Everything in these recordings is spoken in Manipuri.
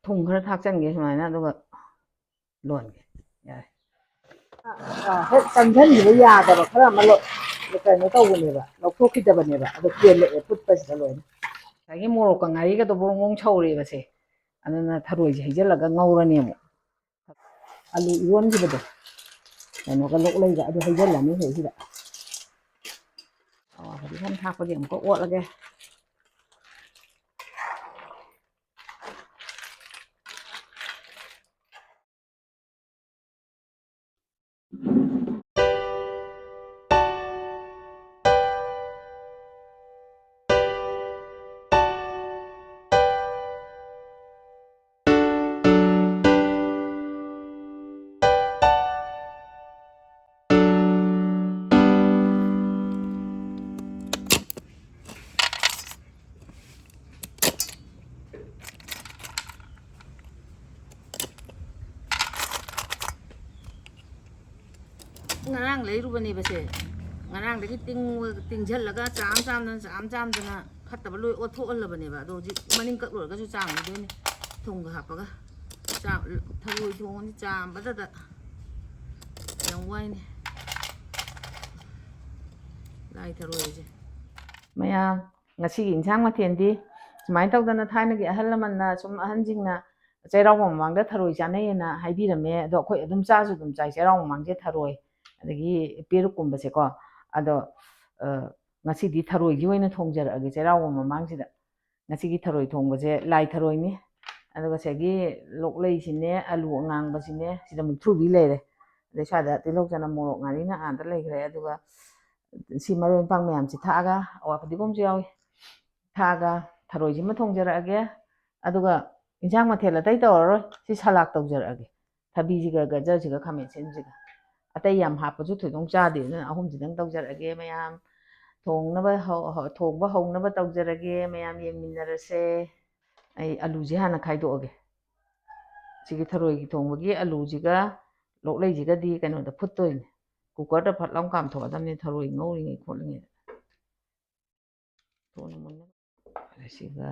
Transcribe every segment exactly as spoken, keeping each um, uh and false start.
ꯊꯨꯝ ꯈꯔ ꯊꯥꯛꯆꯟꯒꯦ ꯁꯨꯃꯥꯏꯅ, ꯑꯗꯨꯒ ꯂꯣꯟꯒꯦ꯫ ꯌꯥꯔꯦ꯫ ꯑ, ꯍꯦꯛ ꯆꯪꯁꯤꯟꯈꯤꯕ ꯌꯥꯗꯕ ꯈꯔ ꯑꯃ ꯂꯧ-, ꯀꯩꯅꯣ ꯇꯧꯕꯅꯦꯕ, ꯂꯧꯊꯣꯛꯈꯤꯗꯕꯅꯦꯕ, ꯑꯗꯣ ꯀꯦꯜꯂꯛꯑꯦ ꯐꯨꯠꯄꯁꯤꯗ ꯂꯣꯏꯅ꯫ ꯉꯁꯥꯏꯒꯤ ꯃꯣꯔꯣꯛꯀ ꯉꯥꯔꯤꯒꯗꯣ ꯕ꯭ꯔꯣꯡ ꯕ꯭ꯔꯣꯡ ꯁꯧꯔꯦꯕꯁꯦ, ꯑꯗꯨꯅ ꯊꯔꯣꯏꯁꯦ ꯍꯩꯖꯤꯜꯂꯒ ꯉꯧꯔꯅꯤ ꯑꯃꯨꯛ꯫ ꯑꯂꯨ ꯏꯔꯣꯟꯈꯤꯕꯗꯣ ꯀꯩꯅꯣꯒ ꯂꯣꯛꯂꯩꯒ ꯑꯗꯨ ꯍꯩꯖꯤꯜꯂꯅꯤ ꯁꯤꯗ꯫ ꯑꯣ, ꯍꯧꯖꯤꯛ ꯊꯥꯛꯄꯗꯤ ꯑꯃꯨꯛꯀ ꯑꯣꯠꯂꯒꯦ꯫ ꯉꯔꯥꯡ ꯂꯩꯔꯨꯕꯅꯦꯕꯁꯦ꯫ ꯉꯔꯥꯡꯗꯒꯤ ꯇꯤꯡ-, ꯇꯤꯡꯁꯤꯜꯂꯒ ꯆꯥꯝ ꯆꯥꯝꯗꯅ, ꯆꯥꯝ ꯆꯥꯝꯗꯅ ꯐꯠꯇꯕ ꯂꯣꯏ ꯑꯣꯠꯊꯣꯛꯍꯜꯂꯕꯅꯦꯕ꯫ ꯑꯗꯣ ꯍꯧꯖꯤꯛ ꯃꯅꯤꯡ ꯀꯛ ꯂꯣꯏꯔꯒꯁꯨ ꯆꯥꯝꯈꯤꯗꯣꯏꯅꯦ꯫ ꯊꯨꯝꯒ ꯍꯥꯞꯄꯒ ꯆꯥ-, ꯊꯔꯣꯏ ꯊꯣꯡꯉꯗꯤ ꯆꯥꯝꯕꯗꯗ ꯌꯥꯝ ꯋꯥꯏꯅꯦ꯫ ꯂꯥꯏ ꯊꯔꯣꯏꯁꯦ꯫ ꯃꯌꯥꯝ, ꯉꯁꯤꯒꯤ ꯏꯟꯁꯥꯡ ꯃꯊꯦꯜꯗꯤ ꯁꯨꯃꯥꯏꯅ ꯇꯧꯗꯅ, ꯊꯥꯏꯅꯒꯤ ꯑꯍꯜ ꯂꯃꯟꯅ ꯁꯨꯝ, ꯑꯍꯟꯁꯤꯡꯅ ꯆꯩꯔꯥꯎꯕ ꯃꯃꯥꯡꯗ ꯊꯔꯣꯏ ꯆꯥꯅꯩꯌꯦꯅ ꯍꯥꯏꯕꯤꯔꯝꯃꯦ꯫ ꯑꯗꯣ ꯑꯩꯈꯣꯏ ꯑꯗꯨꯝ ꯆꯥꯁꯨ ꯑꯗꯨꯝ ꯆꯥꯏ ꯆꯩꯔꯥꯎꯕ ꯃꯃꯥꯡꯁꯦ ꯊꯔꯣꯏ, ꯑꯗꯒꯤ ꯄꯦꯔꯨꯛꯀꯨꯝꯕꯁꯦꯀꯣ꯫ ꯑꯗꯣ, ꯑ, ꯉꯁꯤꯗꯤ ꯊꯔꯣꯏꯒꯤ ꯑꯣꯏꯅ ꯊꯣꯡꯖꯔꯛꯑꯒꯦ ꯆꯩꯔꯥꯎꯕ ꯃꯃꯥꯡꯁꯤꯗ꯫ ꯉꯁꯤꯒꯤ ꯊꯔꯣꯏ ꯊꯣꯡꯕꯁꯦ ꯂꯥꯏ ꯊꯔꯣꯏꯅꯤ꯫ ꯑꯗꯨꯒ ꯁꯤꯒꯤ ꯂꯣꯛꯂꯩꯁꯤꯅꯦ, ꯑꯂꯨ ꯑꯉꯥꯡꯕꯁꯤꯅꯦ, ꯁꯤꯗ ꯃꯨꯛꯊ꯭ꯔꯨꯕꯤ ꯂꯩꯔꯦ꯫ ꯑꯗꯩ ꯁ꯭ꯋꯥꯏꯗ ꯇꯤꯜꯍꯧ, ꯆꯅꯝ, ꯃꯣꯔꯣꯛ, ꯉꯥꯔꯤꯅ ꯑꯥꯗ ꯂꯩꯈ꯭ꯔꯦ꯫ ꯑꯗꯨꯒ ꯁꯤ ꯃꯔꯣꯏ ꯃꯄꯥꯡ ꯃꯌꯥꯝꯁꯤ ꯊꯥꯛꯑꯒ, ꯑꯋꯥ ꯐꯗꯤꯒꯣꯝꯁꯨ ꯌꯥꯎꯏ, ꯊꯥꯛꯑꯒ ꯊꯔꯣꯏꯁꯤꯃ ꯊꯣꯡꯖꯔꯛꯑꯒꯦ꯫ ꯑꯗꯨꯒ ꯏꯟꯁꯥꯡ ꯃꯊꯦꯜ ꯑꯇꯩ ꯇꯧꯔꯔꯣꯏ, ꯁꯤ ꯁꯂꯥꯗ ꯇꯧꯖꯔꯛꯑꯒꯦ꯫ ꯊꯕꯤꯁꯤꯒ, ꯒꯖꯔꯁꯤꯒ, ꯈꯥꯃꯦꯟ ꯑꯁꯤꯟꯕꯁꯤꯒ꯫ ꯑꯇꯩ ꯌꯥꯝ ꯍꯥꯞꯄꯁꯨ ꯊꯣꯏꯗꯣꯛ ꯆꯥꯗꯦ, ꯑꯗꯨꯅ ꯑꯍꯨꯝꯁꯤꯗꯪ ꯇꯧꯖꯔꯛꯑꯒꯦ ꯃꯌꯥꯝ꯫ ꯊꯣꯡꯅꯕ ꯍꯧ-, ꯍꯧ-, ꯊꯣꯡꯕ ꯍꯧꯅꯕ ꯇꯧꯖꯔꯒꯦ, ꯃꯌꯥꯝ ꯌꯦꯡꯃꯤꯟꯅꯔꯁꯦ꯫ ꯑꯩ ꯑꯂꯨꯁꯦ ꯍꯥꯟꯅ ꯈꯥꯏꯗꯣꯛꯑꯒꯦ꯫ ꯁꯤꯒꯤ ꯊꯔꯣꯏꯒꯤ ꯊꯣꯡꯕꯒꯤ ꯑꯂꯨꯁꯤꯒ ꯂꯣꯛꯂꯩꯁꯤꯒꯗꯤ ꯀꯩꯅꯣꯗ ꯐꯨꯠꯇꯣꯏꯅꯦ, ꯀꯨꯀꯔꯗ ꯐꯠ ꯂꯥꯎ ꯀꯥꯝꯊꯣꯛꯑꯗꯕꯅꯤ, ꯊꯔꯣꯏ ꯉꯧꯔꯤꯉꯩ ꯈꯣꯠꯂꯤꯉꯩꯗ꯫ ꯊꯨꯅ ꯃꯨꯟꯅꯕ꯫ ꯑꯗ ꯁꯤꯒ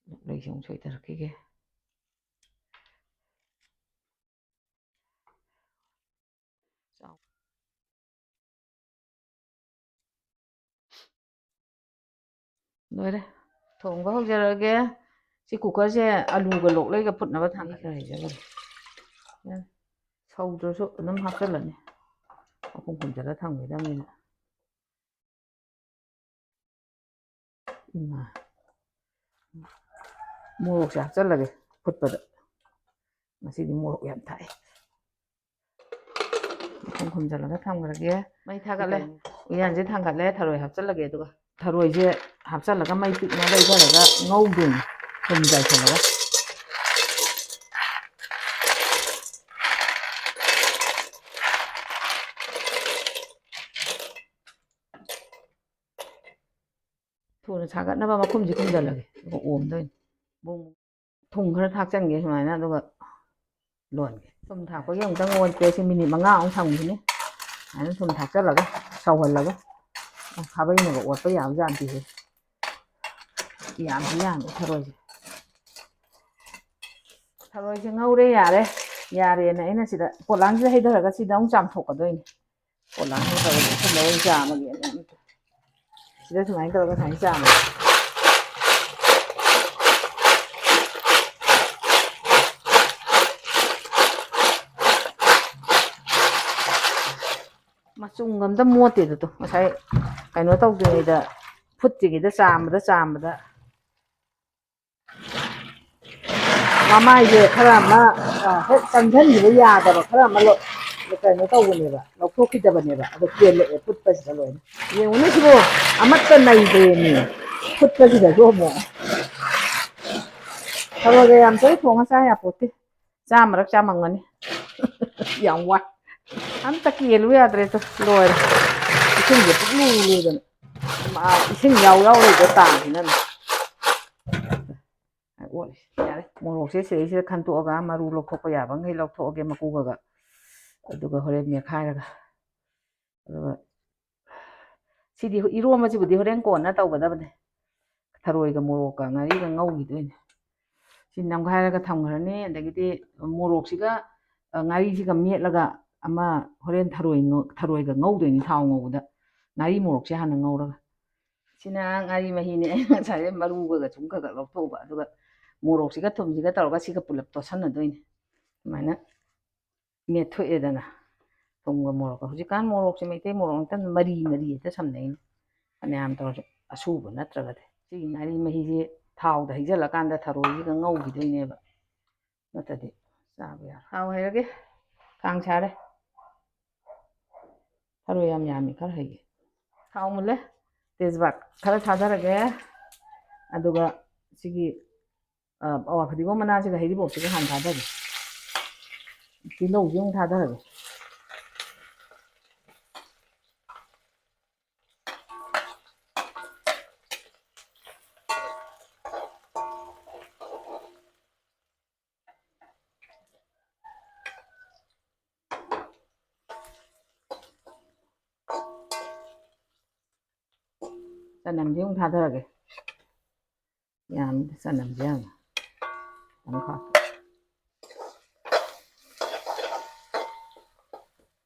ꯂꯣꯛꯂꯩꯁꯤ ꯑꯃꯨꯛ ꯁꯣꯏꯊꯔꯛꯈꯤꯒꯦ꯫ ꯂꯣꯏꯔꯦ꯫ ꯊꯣꯡꯕ ꯍꯧꯖꯔꯒꯦ꯫ ꯁꯤ ꯀꯨꯀꯔꯁꯦ ꯑꯂꯨꯒ ꯂꯣꯛꯂꯩꯒ ꯐꯨꯠꯅꯕ ꯊꯥꯡꯒꯠꯂꯦ꯫ ꯈꯔ ꯍꯩꯖꯜꯂꯒꯦ꯫ ꯌꯥꯔꯦ꯫ ꯁꯧꯗ꯭ꯔꯁꯨ ꯑꯗꯨꯝ ꯍꯥꯞꯆꯜꯂꯅꯤ꯫ ꯃꯈꯨꯝ ꯈꯨꯝꯖꯤꯜꯂ ꯊꯝꯈꯤꯗꯕꯅꯤꯅ꯫ ꯏꯃꯥ꯫ ꯃꯣꯔꯣꯛꯁꯦ ꯍꯥꯞꯆꯜꯂꯒꯦ ꯐꯨꯠꯄꯗ꯫ ꯉꯁꯤꯗꯤ ꯃꯣꯔꯣꯛ ꯌꯥꯝ ꯊꯥꯛꯑꯦ꯫ ꯃꯈꯨꯝ ꯈꯨꯝꯖꯤꯜꯂꯒ ꯊꯝꯈ꯭ꯔꯒꯦ꯫ ꯃꯩ ꯊꯥꯒꯠꯂꯦ꯫ ꯎꯌꯥꯟꯁꯦ ꯊꯥꯡꯒꯠꯂꯦ꯫ ꯊꯔꯣꯏ ꯍꯥꯞꯆꯜꯂꯒꯦ ꯑꯗꯨꯒ꯫ ꯊꯔꯣꯏꯁꯦ ꯍꯥꯞꯆꯜꯂꯒ ꯃꯩ ꯄꯤꯛꯅ ꯂꯩꯊꯔꯒ ꯉꯧꯗꯣꯏꯅꯤ꯫ ꯊꯨꯝ ꯆꯥꯏꯁꯤꯜꯂꯒ꯫ ꯊꯨꯅ ꯁꯥꯒꯠꯅꯕ ꯃꯈꯨꯝꯁꯦ ꯈꯨꯝꯖꯤꯜꯂꯒꯦ꯫ ꯑꯗꯨꯒ ꯑꯣꯝꯗꯣꯏꯅꯤ꯫ ꯕꯨꯡ ꯕꯨꯡ꯫ ꯊꯨꯝ ꯈꯔ ꯊꯥꯛꯆꯟꯒꯦ ꯁꯨꯃꯥꯏꯅ, ꯑꯗꯨꯒ ꯂꯣꯟꯒꯦ꯫ ꯊꯨꯝ ꯊꯥꯛꯄꯒꯤ ꯑꯃꯨꯛꯇꯪ ꯑꯣꯠꯀꯦ꯫ ꯁꯤ ꯃꯤꯅꯤꯠ ꯃꯉꯥꯃꯨꯛ ꯊꯝꯈꯤꯅꯤ꯫ ꯁꯨꯃꯥꯏꯅ ꯊꯨꯝ ꯊꯥꯛꯆꯜꯂꯒ ꯁꯧꯍꯜꯂꯒ꯫ ꯑꯁ, ꯈꯥꯕꯩꯅꯒ ꯑꯣꯠꯄ ꯌꯥꯕ ꯖꯥꯠ ꯅꯠꯇꯦꯍꯦ꯫ ꯌꯥꯝꯗꯤ ꯌꯥꯝꯃꯦ ꯊꯔꯣꯏꯁꯦ꯫ ꯊꯔꯣꯏꯁꯦ ꯉꯧꯔꯦ, ꯌꯥꯔꯦ꯫ ꯌꯥꯔꯦꯅ ꯑꯩꯅ ꯁꯤꯗ ꯄꯣꯂꯥꯡꯁꯤꯗ ꯍꯩꯊꯔꯒ ꯁꯤꯗ ꯑꯃꯨꯛ ꯆꯥꯝꯊꯣꯛꯀꯗꯣꯏꯅꯤ꯫ ꯄꯣꯂꯥꯡꯁꯤꯗ ꯇꯧꯔꯒ ꯁꯤꯗ ꯂꯣꯏ ꯆꯥꯝꯃꯒꯦ ꯑꯩꯅ ꯑꯝꯇ꯫ ꯁꯤꯗ ꯁꯨꯃꯥꯏꯅ ꯇꯧꯔꯒ ꯁꯨꯃꯥꯏꯅ ꯆꯥꯝꯃꯒꯦ꯫ ꯃꯆꯨꯝꯒ ꯑꯝꯇ ꯃꯣꯠꯇꯦꯗ ꯇꯨ꯫ ꯉꯁꯥꯏ ꯀꯩꯅꯣ ꯇꯧꯗ꯭ꯔꯤꯉꯩꯗ, ꯐꯨꯠꯇ꯭ꯔꯤꯉꯩꯗ ꯆꯥꯝꯕꯗ, ꯆꯥꯝꯕꯗ꯫ ꯃꯃꯥꯏꯁꯦ ꯈꯔ ꯑꯃ, ꯑ, ꯍꯦꯛ ꯆꯪꯁꯤꯟꯈꯤꯕ ꯌꯥꯗꯕ ꯈꯔ ꯑꯃ ꯂꯧ-, ꯀꯩꯅꯣ ꯇꯧꯕꯅꯦꯕ, ꯂꯧꯊꯣꯛꯈꯤꯗꯕꯅꯦꯕ꯫ ꯑꯗꯣ ꯀꯦꯜꯂꯛꯑꯦ ꯐꯨꯠꯄꯁꯤꯗ ꯂꯣꯏꯅ꯫ ꯌꯦꯡꯉꯨꯅꯦ ꯁꯤꯕꯨ, ꯑꯃꯠꯇ ꯅꯩꯗ꯭ꯔꯦꯃꯤ ꯐꯨꯠꯄꯁꯤꯗꯁꯨ ꯑꯃꯨꯛ꯫ ꯊꯔꯣꯏꯒ ꯌꯥꯝ ꯇꯣꯏ ꯊꯣꯡꯉ ꯆꯥ ꯌꯥꯄꯣꯠꯇꯦ꯫ ꯆꯥꯝꯃꯔꯛ ꯆꯥꯝꯃꯝꯒꯅꯤ꯫ ꯌꯥꯝ ꯋꯥꯏ꯫ ꯑꯝꯇ ꯀꯦꯜꯂꯨ ꯌꯥꯗ꯭ꯔꯦ ꯇꯨ, ꯂꯣꯏꯔꯦ꯫ ꯏꯁꯤꯡꯁꯦ ꯄꯨꯡꯂꯨ ꯂꯨꯗꯅ꯫ ꯃꯥ ꯏꯁꯤꯡ ꯌꯥꯎ ꯌꯥꯎꯔꯤꯕ ꯇꯥꯡꯁꯤꯅꯅꯦ꯫ ꯑꯣꯠꯂꯦ꯫ ꯌꯥꯔꯦ꯫ ꯃꯣꯔꯣꯛꯁꯦ ꯁꯤꯗꯩꯁꯤꯗ ꯈꯟꯇꯣꯛꯑꯒ ꯃꯔꯨ ꯂꯧꯊꯣꯛꯄ ꯌꯥꯕ ꯃꯈꯩ ꯂꯧꯊꯣꯛꯑꯒꯦ ꯃꯀꯨꯒꯒ꯫ ꯑꯗꯨꯒ ꯍꯣꯔꯦꯟ ꯃꯦꯠꯈꯥꯏꯔꯒ꯫ ꯑꯗꯨꯒ ꯁꯤꯗꯤ ꯏꯔꯣꯝꯕꯁꯤꯕꯨꯗꯤ ꯍꯣꯔꯦꯟ ꯀꯣꯟꯅ ꯇꯧꯒꯗꯕꯅꯦ꯫ ꯊꯔꯣꯏꯒ ꯃꯣꯔꯣꯛꯀ ꯉꯥꯔꯤꯒ ꯉꯧꯈꯤꯗꯣꯏꯅꯦ꯫ ꯁꯤ ꯅꯝꯈꯥꯏꯔꯒ ꯊꯝꯈ꯭ꯔꯅꯤ꯫ ꯑꯗꯒꯤꯗꯤ ꯃꯣꯔꯣꯛꯁꯤꯒ, ꯑ, ꯉꯥꯔꯤꯁꯤꯒ ꯃꯦꯠꯂꯒ ꯑꯃ ꯍꯣꯔꯦꯟ ꯊꯔꯣꯏ ꯉꯧ-, ꯊꯔꯣꯏꯒ ꯉꯧꯗꯣꯏꯅꯤ ꯊꯥꯎ ꯉꯧꯕꯗ꯫ ꯉꯥꯔꯤ ꯃꯣꯔꯣꯛꯁꯦ ꯍꯥꯟꯅ ꯉꯧꯔꯒ꯫ ꯁꯤ ꯁꯤꯅ ꯉꯥꯔꯤ ꯃꯍꯤꯅꯦ꯫ ꯑꯩꯅ ꯉꯁꯥꯏ ꯃꯔꯨꯒ ꯁꯨꯝ ꯈꯔ ꯈꯔ ꯂꯧꯊꯣꯛꯎꯕ, ꯑꯗꯨꯒ ꯃꯣꯔꯣꯛꯁꯤꯒ ꯊꯨꯝꯁꯤꯒ ꯇꯧꯔꯒ ꯁꯤꯒ ꯄꯨꯂꯞ ꯇꯣꯠꯁꯟꯅꯗꯣꯏꯅꯦ꯫ ꯑꯗꯨꯃꯥꯏꯅ ꯃꯦꯠꯊꯣꯛꯑꯦꯗꯅ ꯊꯨꯝꯒ ꯃꯣꯔꯣꯛꯀ꯫ ꯍꯧꯖꯤꯛꯀꯥꯟ ꯃꯣꯔꯣꯛꯁꯦ ꯃꯩꯇꯩ ꯃꯣꯔꯣꯛ ꯅꯠꯇꯅ ꯃꯔꯤ ꯃꯔꯤ ꯍꯦꯛꯇ ꯁꯝꯅꯩꯅꯦ, ꯐꯅꯌꯥꯝ ꯇꯧꯔꯁꯨ, ꯑꯁꯨꯕ ꯅꯠꯇ꯭ꯔꯒꯗꯤ꯫ ꯁꯤꯒꯤ ꯉꯥꯔꯤ ꯃꯍꯤꯁꯦ ꯊꯥꯎꯗ ꯍꯩꯖꯤꯜꯂꯀꯥꯟꯗ ꯊꯔꯣꯏꯁꯤꯒ ꯉꯧꯈꯤꯗꯣꯏꯅꯦꯕ, ꯅꯠꯇ꯭ꯔꯗꯤ ꯆꯥꯕ ꯌꯥꯔꯣꯏ꯫ ꯊꯥꯎ ꯍꯩꯔꯒꯦ, ꯀꯥꯡ ꯁꯥꯔꯦ꯫ ꯊꯔꯣꯏ ꯌꯥꯝ ꯌꯥꯝꯃꯤ, ꯈꯔ ꯍꯩꯒꯦ꯫ ꯊꯥꯎ ꯃꯨꯜꯂꯦ, ꯇꯦꯖꯄꯥꯠ ꯈꯔ ꯊꯥꯗꯔꯒꯦ, ꯑꯗꯨꯒ ꯁꯤꯒꯤ ꯑ, ꯑꯋꯥ ꯐꯗꯤꯒꯣꯝ ꯃꯅꯥꯁꯤꯒ ꯍꯩꯔꯤꯕꯣꯞꯁꯤꯒ ꯍꯥꯟꯅ ꯊꯥꯗꯒꯦ꯫ ꯇꯤꯜꯍꯧꯁꯤ ꯑꯃꯨꯛ ꯊꯥꯗꯔꯒꯦ꯫ ꯆꯅꯝꯁꯤ ꯑꯃꯨꯛ ꯊꯥꯗꯔꯒꯦ꯫ ꯌꯥꯝꯃꯤꯗ ꯆꯅꯝꯁꯦ ꯌꯥꯝꯅ꯫ ꯈꯤꯇꯪ ꯍꯥꯞꯄ꯫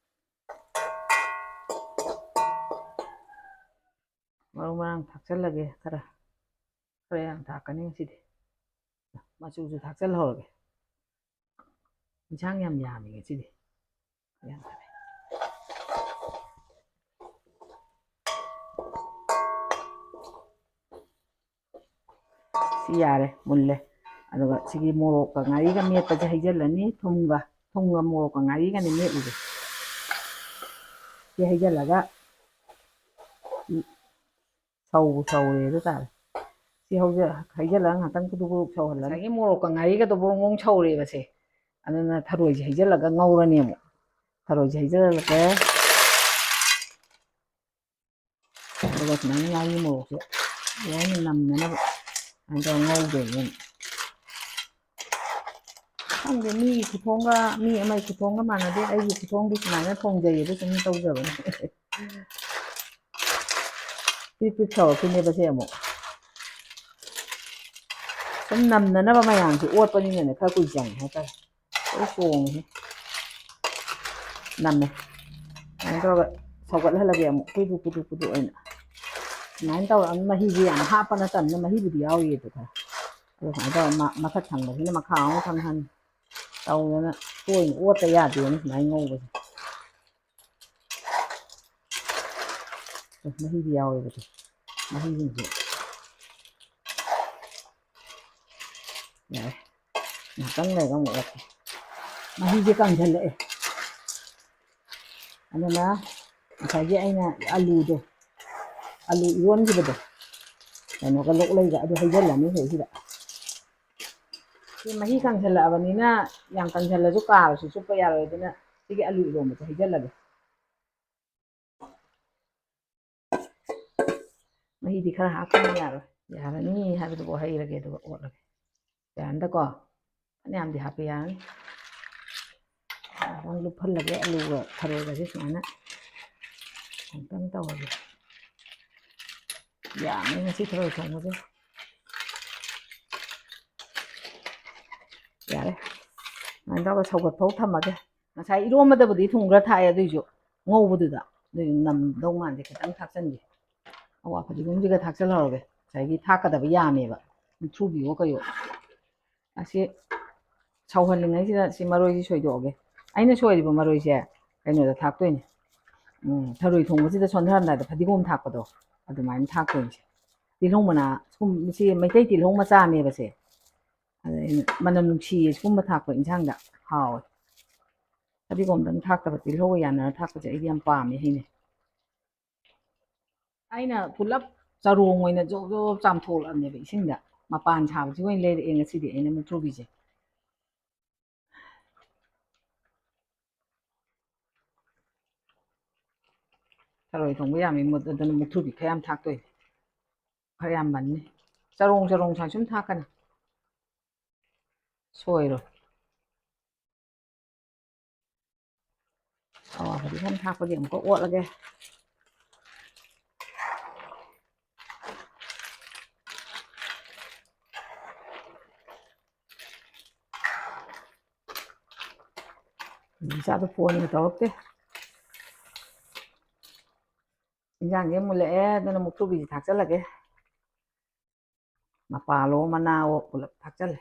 ꯃꯔꯨ ꯃꯔꯥꯡ ꯊꯥꯛꯆꯜꯂꯒꯦ ꯈꯔ꯫ ꯈꯔ ꯌꯥꯝ ꯊꯥꯛꯀꯅꯤ ꯉꯁꯤꯗꯤ꯫ ꯃꯆꯨꯁꯨ ꯊꯥꯛꯆꯜꯍꯧꯔꯒꯦ꯫ ꯏꯟꯁꯥꯡ ꯌꯥꯝ ꯌꯥꯝꯃꯤ ꯉꯁꯤꯗꯤ꯫ ꯌꯥꯝ ꯊꯥꯛꯑꯦ꯫ ꯁꯤ ꯌꯥꯔꯦ, ꯃꯨꯜꯂꯦ꯫ ꯑꯗꯨꯒ ꯁꯤꯒꯤ ꯃꯣꯔꯣꯛꯀ ꯉꯥꯔꯤꯒ ꯃꯦꯠꯄꯁꯦ ꯍꯩꯖꯤꯜꯂꯅꯤ, ꯊꯨꯝꯒ꯫ ꯊꯨꯝꯒ ꯃꯣꯔꯣꯛꯀ ꯉꯥꯔꯤꯒꯅꯤ ꯃꯦꯠꯂꯤꯁꯦ꯫ ꯁꯤ ꯍꯩꯖꯤꯜꯂꯒ ꯁꯧꯕꯨ ꯁꯧꯔꯦ ꯑꯗꯨ ꯇꯥꯔꯦ꯫ ꯁꯤ ꯍꯧꯖ-, ꯍꯩꯖꯤꯜꯂꯒ ꯉꯥꯛꯇꯪ ꯀꯨꯗꯨꯛ ꯀꯨꯗꯨꯛ ꯁꯧꯍꯜꯂꯅꯤ꯫ ꯉꯁꯥꯏꯒꯤ ꯃꯣꯔꯣꯛꯀ ꯉꯥꯔꯤꯒꯗꯣ ꯕ꯭ꯔꯣꯡ ꯕ꯭ꯔꯣꯡ ꯁꯧꯔꯦꯕ ꯁꯦ꯫ ꯑꯗꯨꯅ ꯊꯔꯣꯏꯁꯦ ꯍꯩꯖꯤꯜꯂꯒ ꯉꯧꯔꯅꯤ ꯑꯃꯨꯛ꯫ ꯊꯔꯣꯏꯁꯦ ꯍꯩꯖꯤꯜꯂꯒ ꯑꯗꯨꯒ ꯁꯨꯃꯥꯏꯅ ꯉꯥꯔꯤ ꯃꯣꯔꯣꯛꯁꯦ ꯂꯣꯏꯅ ꯅꯝꯅꯅꯕ ꯑꯗꯨꯃꯥꯏꯅ ꯇꯧꯔ ꯉꯧꯗꯣꯏꯅꯦ꯫ ꯈꯪꯗꯦ, ꯃꯤꯒꯤ ꯈꯨꯊꯣꯡꯒ ꯃꯤ ꯑꯃꯒꯤ ꯈꯨꯊꯣꯡꯒ ꯃꯥꯟꯅꯗꯦ꯫ ꯑꯩꯒꯤ ꯈꯨꯊꯣꯡꯗꯤ ꯁꯨꯃꯥꯏꯅ ꯊꯣꯡꯖꯩꯌꯦꯕ, ꯁꯨꯝ ꯇꯧꯖꯕꯅꯦ꯫ ꯄꯤꯛ ꯄꯤꯛ ꯁꯧꯔꯛꯈꯤꯅꯦꯕ ꯁꯦ ꯑꯃꯨꯛ꯫ ꯁꯨꯝ ꯅꯝꯅꯅꯕ ꯃꯌꯥꯝꯁꯦ ꯑꯣꯠꯄꯅꯤꯅꯅꯦ ꯈꯔ ꯀꯨꯏ ꯆꯪꯉꯦ ꯍꯥꯏꯇꯥꯔꯦ꯫ ꯂꯣꯏ ꯆꯣꯡꯉꯦ꯫ ꯅꯝꯃꯦ꯫ ꯑꯗꯨꯃꯥꯏꯅ ꯇꯧꯔꯒ ꯁꯧꯒꯠꯍꯜꯂꯒꯦ ꯑꯃꯨꯛ ꯀꯨꯗꯨ ꯀꯨꯗꯨ ꯀꯨꯗꯨ ꯑꯣꯏꯅ꯫ ꯁꯨꯃꯥꯏꯅ ꯇꯧꯔꯒ ꯃꯍꯤꯁꯦ ꯌꯥꯝ ꯍꯥꯞꯄ ꯅꯠꯇꯕꯅꯤꯅ ꯃꯍꯤꯕꯨꯗꯤ ꯌꯥꯎꯔꯤꯌꯦ ꯑꯗꯨ ꯈꯔ꯫ ꯑꯗꯣ ꯁꯨꯃꯥꯏꯅ ꯇꯧꯔꯒ ꯃ-, ꯃꯊꯛ ꯊꯪꯕꯁꯤꯅ ꯃꯈꯥ ꯑꯃꯨꯛ ꯊꯪꯍꯟ ꯇꯧꯗꯅ ꯇꯣꯏꯅ ꯑꯣꯠꯇ ꯌꯥꯗꯦꯅ ꯁꯨꯃꯥꯏꯅ ꯉꯧꯕꯁꯦ꯫ ꯑꯦ, ꯃꯍꯤꯗꯤ ꯌꯥꯎꯋꯦꯕ ꯁꯦ꯫ ꯃꯍꯤꯁꯤꯡꯁꯦ ꯌꯥꯔꯦ꯫ ꯉꯥꯏꯍꯥꯛꯇꯪ ꯂꯩꯔꯒ ꯑꯃꯨꯛ ꯑꯣꯠꯀꯦ꯫ ꯃꯍꯤꯁꯦ ꯀꯪꯁꯤꯜꯂꯛꯑꯦ꯫ ꯑꯗꯨꯅ ꯉꯁꯥꯏꯒꯤ ꯑꯩꯅ ꯑꯂꯨꯗꯣ, ꯑꯂꯨ ꯏꯔꯣꯟꯈꯤꯕꯗꯣ, ꯀꯩꯅꯣꯒ ꯂꯣꯛꯂꯩꯒ ꯑꯗꯨ ꯍꯩꯖꯤꯜꯂꯅꯤ ꯁꯤꯗꯩꯁꯤꯗ꯫ ꯁꯤ ꯃꯍꯤ ꯀꯪꯁꯤꯜꯂꯛꯑꯕꯅꯤꯅ ꯌꯥꯝ ꯀꯪꯁꯤꯜꯂꯁꯨ ꯀꯥꯔꯁꯨ ꯆꯨꯞꯄ ꯌꯥꯔꯣꯏ꯫ ꯑꯗꯨꯅ ꯁꯤꯒꯤ ꯑꯂꯨ ꯏꯔꯣꯟꯕꯁꯦ ꯍꯩꯖꯤꯜꯂꯒꯦ꯫ ꯃꯍꯤꯗꯤ ꯈꯔ ꯍꯥꯞꯇꯕ ꯌꯥꯔꯣꯏ꯫ ꯌꯥꯔꯅꯤ ꯍꯥꯏꯕꯗꯨꯕꯨ ꯍꯩꯔꯒꯦ ꯑꯗꯨꯒ ꯑꯣꯠꯂꯒꯦ꯫ ꯌꯥꯔꯅꯤꯗꯀꯣ? ꯐꯅꯌꯥꯝꯗꯤ ꯍꯥꯞꯄ ꯌꯥꯔꯅꯤ꯫ ꯉꯥꯏꯍꯥꯛꯇꯪ ꯂꯨꯞꯍꯜꯂꯒꯦ ꯑꯂꯨꯒ ꯊꯔꯣꯏꯒꯁꯦ ꯁꯨꯃꯥꯏꯅ꯫ ꯑꯃꯨꯛꯇꯪ ꯇꯧꯔꯒꯦ꯫ ꯌꯥꯝꯃꯦ ꯉꯁꯤ ꯊꯔꯣꯏ ꯊꯣꯡꯕꯁꯦ꯫ ꯌꯥꯔꯦ꯫ ꯁꯨꯃꯥꯏꯅ ꯇꯧꯔꯒ ꯁꯧꯒꯠ ꯐꯥꯎ ꯊꯝꯃꯒꯦ꯫ ꯉꯁꯥꯏ ꯏꯔꯣꯝꯕꯗꯕꯨꯗꯤ ꯊꯨꯝ ꯈꯔ ꯊꯥꯛꯑꯦ, ꯑꯗꯨꯏꯁꯨ ꯉꯧꯕꯗꯨꯗ ꯑꯗꯨꯏꯁꯨ ꯅꯝꯗꯧ ꯃꯥꯟꯗꯦ, ꯈꯤꯇꯪ ꯊꯥꯛꯆꯟꯒꯦ꯫ ꯑꯋꯥ ꯐꯗꯤꯒꯣꯝꯁꯤꯒ ꯊꯥꯛꯆꯜꯍꯧꯔꯒꯦ꯫ ꯉꯁꯥꯏꯒꯤ ꯊꯥꯛꯀꯗꯕ ꯌꯥꯝꯃꯦꯕ, ꯃꯨꯛꯊ꯭ꯔꯨꯕꯤꯌꯣ ꯀꯩꯌꯣ꯫ ꯑꯁꯤ ꯁꯧꯍꯜꯂꯤꯉꯩꯁꯤꯗ ꯁꯤ ꯃꯔꯣꯏꯁꯤ ꯁꯣꯏꯗꯣꯛꯑꯒꯦ꯫ ꯑꯩꯅ ꯁꯣꯏꯔꯤꯕ ꯃꯔꯣꯏꯁꯦ ꯀꯩꯅꯣꯗ ꯊꯥꯛꯇꯣꯏꯅꯦ꯫ ꯎꯝ, ꯊꯔꯣꯏ ꯊꯣꯡꯕꯁꯤꯗ ꯁꯣꯟꯊꯔꯝꯗꯥꯏꯗ ꯐꯗꯤꯒꯣꯝ ꯊꯥꯛꯄꯗꯣ ꯑꯗꯨꯃꯥꯏꯅ ꯊꯥꯛꯇꯣꯏꯅꯦ꯫ ꯇꯤꯜꯍꯧ ꯃꯅꯥ ꯁꯨꯝ, ꯁꯤ ꯃꯩꯇꯩ ꯇꯤꯜꯍꯧ ꯃꯆꯥꯅꯦꯕ ꯁꯦ꯫ ꯑꯗ ꯑꯩꯅ ꯃꯅꯝ ꯅꯨꯡꯁꯤꯌꯦ ꯁꯤꯒꯨꯝꯕ ꯊꯥꯛꯄ ꯏꯟꯁꯥꯡꯗ ꯍꯥꯎꯋꯦ꯫ ꯐꯗꯤꯒꯣꯝꯗꯪ ꯊꯥꯛꯇꯕ ꯇꯤꯜꯍꯧꯒ ꯌꯥꯅꯔ ꯊꯥꯛꯄꯁꯦ ꯑꯩꯗꯤ ꯌꯥꯝ ꯄꯥꯝꯃꯦ ꯍꯩꯅꯩ꯫ ꯑꯩꯅ ꯄꯨꯂꯞ ꯆꯔꯣꯡ ꯑꯣꯏꯅ ꯖꯣꯕ ꯖꯣꯕ ꯆꯥꯝꯊꯣꯛꯂꯛꯑꯕꯅꯦꯕ ꯏꯁꯤꯡꯗ꯫ ꯃꯄꯥꯟ ꯁꯥꯕꯁꯤ ꯑꯣꯏꯅ ꯂꯩꯔꯛꯑꯦ ꯉꯁꯤꯗꯤ ꯑꯩꯅ ꯃꯨꯛꯊ꯭ꯔꯨꯕꯤꯁꯦ꯫ ꯊꯔꯣꯏ ꯊꯣꯡꯕ ꯌꯥꯝꯃꯤ ꯃꯨꯠ-, ꯑꯗꯨꯅ ꯃꯨꯛꯊ꯭ꯔꯨꯕꯤ ꯈꯔ ꯌꯥꯝ ꯊꯥꯛꯇꯣꯏꯅꯦ꯫ ꯈꯔ ꯌꯥꯝ ꯃꯟꯅꯤ꯫ ꯆꯔꯣꯡ ꯆꯔꯣꯡ ꯁꯨꯃꯥꯏ ꯁꯨꯝ ꯊꯥꯛꯀꯅꯤ꯫ ꯁꯣꯏꯔꯣꯏ꯫ ꯑꯋꯥ ꯐꯗꯤꯒꯣꯝ ꯊꯥꯛꯄꯒꯤ ꯑꯃꯨꯛꯀ ꯑꯣꯠꯂꯒꯦ꯫ ꯏꯆꯥꯗꯣ ꯐꯣꯟꯒ ꯇꯧꯔꯛꯇꯦ꯫ ꯏꯟꯖꯥꯡꯁꯦ ꯃꯨꯜꯂꯛꯑꯦ, ꯑꯗꯨꯅ ꯃꯨꯛꯊ꯭ꯔꯨꯕꯤꯁꯦ ꯊꯥꯛꯆꯜꯂꯒꯦ꯫ ꯃꯄꯥꯂꯣ ꯃꯅꯥꯋꯣ ꯄꯨꯂꯞ ꯊꯥꯛꯆꯜꯂꯦ꯫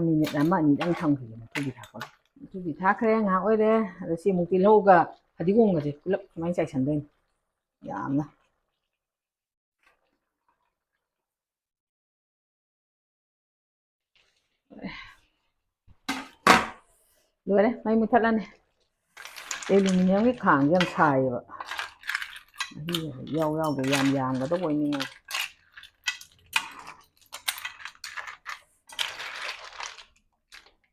ꯃꯤꯅꯤꯠ ꯑꯃ ꯑꯅꯤꯗꯪ ꯊꯝꯈꯤꯒꯦ ꯃꯨꯛꯊ꯭ꯔꯨꯕꯤ ꯊꯥꯛꯄꯒ꯫ ꯃꯨꯛꯊ꯭ꯔꯨꯕꯤ ꯊꯥꯛꯈ꯭ꯔꯦ, ꯉꯥꯏꯍꯥꯛ ꯑꯣꯏꯔꯦ꯫ ꯑꯗ ꯁꯤ ꯑꯃꯨꯛ ꯇꯤꯜꯍꯧꯒ ꯐꯗꯤꯒꯣꯝꯒꯁꯦ ꯄꯨꯂꯞ ꯁꯨꯃꯥꯏꯅ ꯆꯥꯏꯁꯟꯗꯣꯏꯅꯤ ꯌꯥꯝꯅ꯫ ꯂꯣꯏꯔꯦ, ꯃꯩ ꯃꯨꯊꯠꯂꯅꯤ꯫ ꯑꯦꯂꯨꯃꯤꯅꯤꯌꯝꯒꯤ ꯈꯥꯡꯁꯦ ꯌꯥꯝ ꯁꯥꯏꯌꯦꯕ꯫ ꯃꯍꯤ ꯌꯥꯎ ꯌꯥꯎꯗ ꯌꯥꯝ ꯌꯥꯝꯒꯗꯧꯕ ꯑꯣꯏꯅꯤꯡꯉꯦ꯫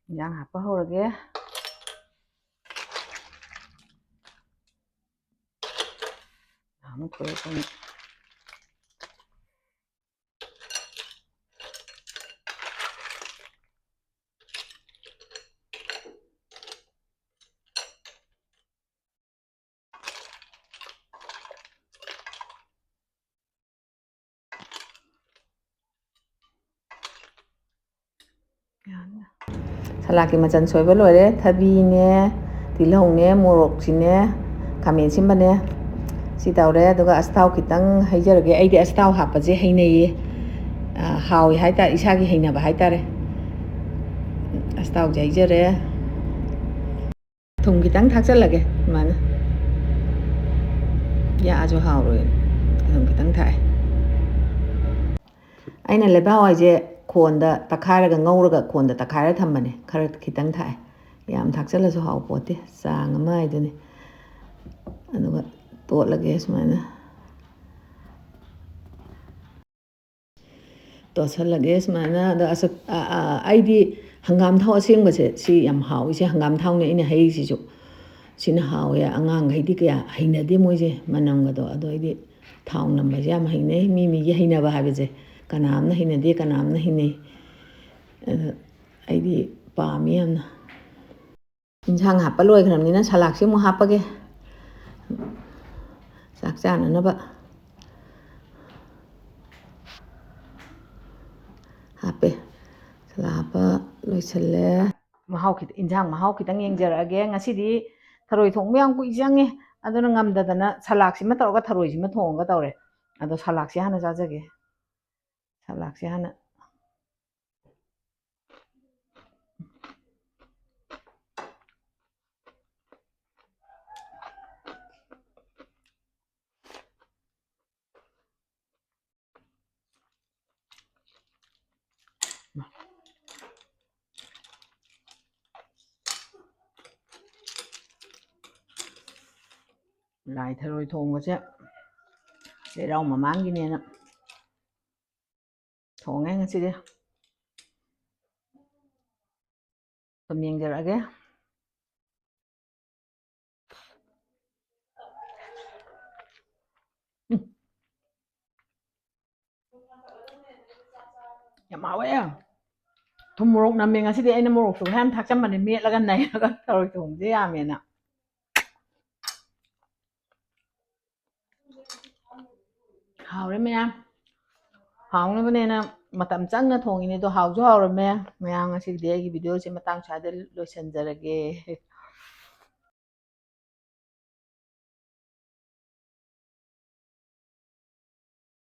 ꯏꯟꯖꯥꯡ ꯍꯥꯞꯄ ꯍꯧꯔꯒꯦ꯫ ꯅꯍꯥꯟꯃꯨꯛ ꯊꯣꯛꯂꯛꯄꯅꯤ꯫ ꯁꯂꯥꯗꯀꯤ ꯃꯆꯜ ꯁꯣꯏꯕ ꯂꯣꯏꯔꯦ꯫ ꯊꯕꯤꯅꯦ, ꯇꯤꯜꯍꯧꯅꯦ, ꯃꯣꯔꯣꯛꯁꯤꯅꯦ, ꯈꯥꯃꯦꯟ ꯑꯁꯤꯟꯕꯅꯦ꯫ ꯁꯤ ꯇꯧꯔꯦ꯫ ꯑꯗꯨꯒ ꯑꯁꯊꯥꯎ ꯈꯤꯇꯪ ꯍꯩꯖꯔꯒꯦ꯫ ꯑꯩꯗꯤ ꯑꯁꯊꯥꯎ ꯍꯥꯞꯄꯁꯦ ꯍꯩꯅꯩꯌꯦ꯫ ꯑ, ꯍꯥꯎꯏ ꯍꯥꯏꯇꯥꯔꯦ, ꯏꯁꯥꯒꯤ ꯍꯩꯅꯕ ꯍꯥꯏꯇꯥꯔꯦ꯫ ꯑꯁꯊꯥꯎꯁꯦ ꯍꯩꯖꯔꯦ꯫ ꯊꯨꯝ ꯈꯤꯇꯪ ꯊꯥꯛꯆꯜꯂꯒꯦ ꯁꯨꯃꯥꯏꯅ꯫ ꯌꯥꯛꯑꯁꯨ ꯍꯥꯎꯔꯣꯏ꯫ ꯊꯨꯝ ꯈꯤꯇꯪ ꯊꯥꯛꯑꯦ꯫ ꯑꯩꯅ ꯂꯩꯕꯥꯛ ꯍꯋꯥꯏꯁꯦ ꯈꯣꯟꯗ ꯇꯛꯈꯥꯏꯔꯒ ꯉꯧꯔꯒ ꯈꯣꯟꯗ ꯇꯛꯈꯥꯏꯔ ꯊꯝꯕꯅꯦ꯫ ꯈꯔ ꯈꯤꯇꯪ ꯊꯥꯛꯑꯦ꯫ ꯌꯥꯝ ꯊꯥꯛꯆꯜꯂꯁꯨ ꯍꯥꯎꯄꯣꯠꯇꯦ꯫ ꯆꯥꯡ ꯑꯃ ꯍꯥꯏꯗꯨꯅꯤ꯫ ꯑꯗꯨꯒ ꯇꯣꯠꯂꯒꯦ ꯁꯨꯃꯥꯏꯅ꯫ ꯇꯣꯠꯁꯜꯂꯒꯦ ꯁꯨꯃꯥꯏꯅ꯫ ꯑꯗꯣ ꯑꯁ-, ꯑ-, ꯑ-, ꯑꯩꯗꯤ ꯍꯪꯒꯥꯝ ꯊꯥꯎ ꯑꯁꯦꯡꯕꯁꯦ ꯁꯤ ꯌꯥꯝ ꯍꯥꯎꯏꯁꯦ꯫ ꯍꯪꯒꯥꯝ ꯊꯥꯎꯅꯦ ꯑꯩꯅ ꯍꯩꯔꯤꯁꯤꯁꯨ꯫ ꯁꯤꯅ ꯍꯥꯎꯋꯦ꯫ ꯑꯉꯥꯡꯈꯩꯗꯤ ꯀꯌꯥ ꯍꯩꯅꯗꯦ ꯃꯣꯏꯁꯦ ꯃꯅꯝꯒꯗꯣ꯫ ꯑꯗꯣ ꯑꯩꯗꯤ ꯊꯥꯎ ꯅꯝꯕꯁꯦ ꯌꯥꯝ ꯍꯩꯅꯩ꯫ ꯃꯤ ꯃꯤꯒꯤ ꯍꯩꯅꯕ ꯍꯥꯏꯕꯁꯦ ꯀꯅꯥꯝꯅ ꯍꯩꯅꯗꯦ, ꯀꯅꯥꯝꯅ ꯍꯩꯅꯩ꯫ ꯑꯗꯣ ꯑꯩꯗꯤ ꯄꯥꯝꯃꯤ ꯌꯥꯝꯅ꯫ ꯏꯟꯁꯥꯡ ꯍꯥꯞꯄ ꯂꯣꯏꯈ꯭ꯔꯕꯅꯤꯅ ꯁꯂꯥꯗꯁꯤ ꯑꯃꯨꯛ ꯍꯥꯞꯄꯒꯦ꯫ ꯆꯥꯛ ꯆꯥꯅꯅꯕ꯫ ꯍꯥꯞꯄꯦ꯫ ꯃꯁꯥꯂꯥ ꯍꯥꯞꯄ ꯂꯣꯏꯁꯤꯜꯂꯦ꯫ ꯃꯍꯥꯎ ꯈꯤꯇ-, ꯏꯟꯖꯥꯡ ꯃꯍꯥꯎ ꯈꯤꯇꯪ ꯌꯦꯡꯖꯔꯛꯑꯒꯦ꯫ ꯉꯁꯤꯗꯤ ꯊꯔꯣꯏ ꯊꯣꯡꯕ ꯌꯥꯝ ꯀꯨꯏ ꯆꯪꯉꯦ, ꯑꯗꯨꯅ ꯉꯝꯗꯗꯅ ꯁꯂꯥꯗꯁꯤꯃ ꯇꯧꯔꯒ ꯊꯔꯣꯏꯁꯤꯃ ꯊꯣꯡꯉꯒ ꯇꯧꯔꯦ꯫ ꯑꯗꯣ ꯁꯂꯥꯗꯁꯦ ꯍꯥꯟꯅ ꯆꯥꯖꯒꯦ꯫ ꯁꯂꯥꯗꯁꯦ ꯍꯥꯟꯅ꯫ ꯂꯥꯏ ꯊꯔꯣꯏ ꯊꯣꯡꯕꯁꯦ ꯆꯩꯔꯥꯎ ꯃꯃꯥꯡꯒꯤꯅꯦꯅ ꯊꯣꯡꯉꯦ ꯉꯁꯤꯗꯤ꯫ ꯁꯨꯝ ꯌꯦꯡꯖꯔꯛꯑꯒꯦ꯫ ꯎꯝ꯫ ꯌꯥꯝ ꯍꯥꯎꯋꯦ꯫ ꯊꯨꯝ ꯃꯣꯔꯣꯛ ꯅꯝꯃꯦ ꯉꯁꯤꯗꯤ꯫ ꯑꯩꯅ ꯃꯣꯔꯣꯛꯁꯨ ꯈꯔ ꯌꯥꯝ ꯊꯥꯛꯆꯟꯕꯅꯦ, ꯃꯦꯠꯂꯒ ꯅꯩꯔꯒ ꯊꯔꯣꯏ ꯊꯣꯡꯕꯁꯦ ꯌꯥꯝꯃꯦꯅ꯫ ꯍꯥꯎꯔꯦ ꯃꯌꯥꯝ꯫ ꯍꯥꯎꯅꯕꯅꯦꯅ ꯃꯇꯝ ꯆꯪꯅ ꯊꯣꯡꯉꯤꯅꯦ, ꯑꯗꯣ ꯍꯥꯎꯁꯨ ꯍꯥꯎꯔꯝꯃꯦ꯫ ꯃꯌꯥꯝ, ꯉꯁꯤꯒꯤꯗꯤ ꯑꯩꯒꯤ ꯚꯤꯗꯤꯑꯣꯁꯦ ꯃꯇꯥꯡ ꯁ꯭ꯋꯥꯏꯗ ꯂꯣꯏꯁꯤꯟꯖꯔꯒꯦ꯫